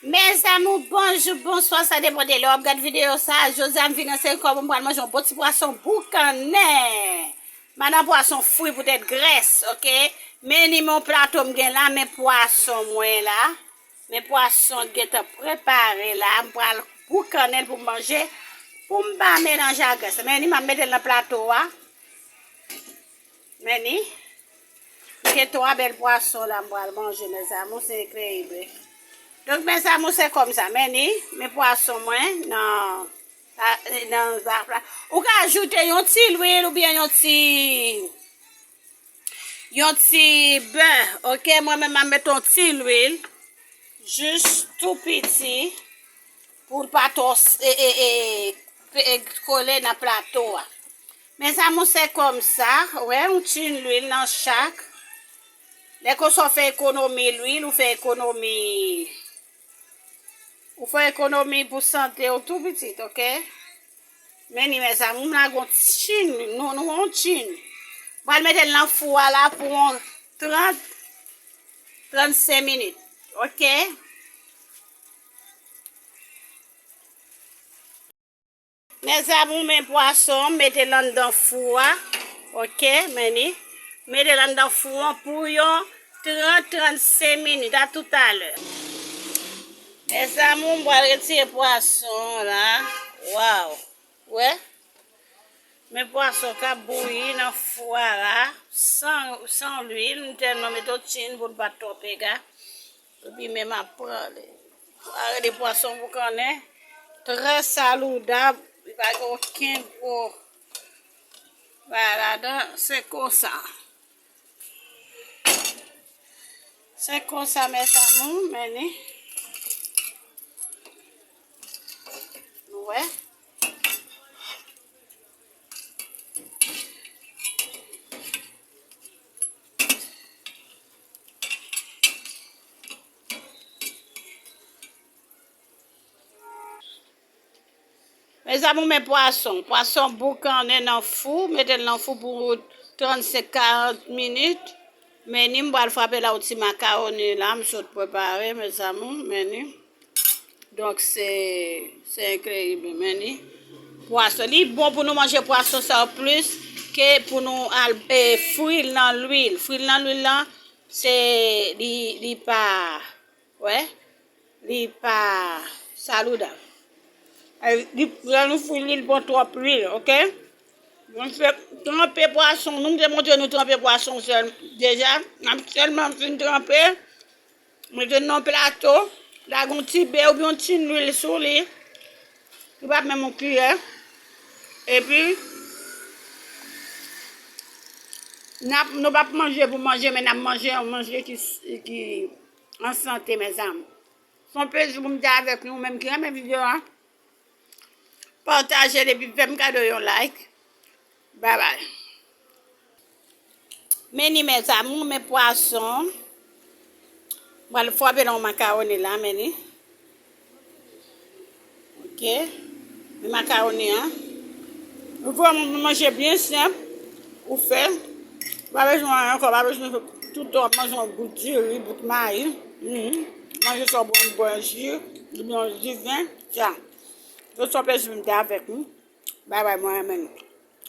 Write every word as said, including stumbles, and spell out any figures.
Mes amours, bonjou, bonswa, sa depann de lè w ap gad videyo sa. Jodi a m vin nan seri kòb, m pral manje yon bon ti pwason boukannen. M a nan pwason fri poutèt grès, oke? Men ni mon plato m gen la, men pwason mwen la. Men pwason gentan prepare la, m pral boukannen l pou m manje, pou m pa melanje ak grès. Men ni m ap mete l nan plato a. Men ni. M gen twa bèl pwason la m pral manje, mes amours, se enkreyib. Donk, mes amours, se kòmsa. Men ni, men pwason mwen nan, nan, nan, ou ka ajoute yon ti lwil oubyen yon ti, yon ti bè, oke? Mwen menm, m a met yon ti lwil, jis tou piti, pou l pa twò s- e, e, e, pe- e, kole nan plato a. Mes amours, se kòmsa, wè, yon ti lwil nan chak. Lè konsa w fè ekonomi lwil, ou fè ekonomi, ou fè ekonomi pou sante w tou pitit, oke? Men ni, mes amours, m lage yon ti lwil, nou, nou, yon ti lwil. M pral mete l nan fou a la pou yon trant, trannsenk minit, oke? Mes amours, men pwason, mete l anndan fou a. Oke, men ni. Mete l anndan fou an pou yon trant, trannsenk minit. A toutalè. Mes amours, m pral retire pwason an la. Waw. Wè. Men pwason k ap bouyi nan fou a la. San, san lwil. M tèlman mete yon ti lwil pou l pa t twò pega. Epi men m ap pran li. Pare de pwason boukannen. Trè saludab. Li pa gen okenn gwo bagay ladan. Se konsa. Se konsa, mes amours, men ni. Nou wè. Mes amours, men pwason. Pwason boukannen nan fou, mete l nan fou pou trannsenk, karant minit. Men ni, m pral frape la yon ti makawoni la, m sot prepare, mes amours, men ni. Donk, se, se enkreyib, men ni. Pwason, li bon pou nou manje pwason sa yo plis ke pou nou al, e, fri l nan lwil. Fri l nan lwil lan, se, li, li pa, wè, li pa saludab. E, li, lè nou fri l, li pran twòp lwil, oke? Nou fè tranpe pwason, nou, m te montre nou tranpe pwason sèl, deja, n ap sèlman fin tranpe, mete nan plato, lage yon ti bè oubyen yon ti lwil sou li, li p ap menm yon kiyè, epi, n ap, nou p ap manje pou manje, men n ap manje yon manje ki, ki an sante, mes amours. Se yon plezi pou m te avèk nou, menm ki renmen videyo a. Pataje l epi fè m kado yon like. Babay. Men ni, mes amours, men pwason. M pral frape nan makawoni la, men ni. Oke. Men makawoni an. Nou fè yon manje byen senp. Ou fè. Pa bezwen anyen ankò, pa bezwen tout tan w ap manje yon bout diri, bout mayi. Mhm. Manje sa w bwè yon bwè ji, oubyen yon diven, sa. Yo, se yon plezi pou m te avèk nou. Babay, mwen renmen nou.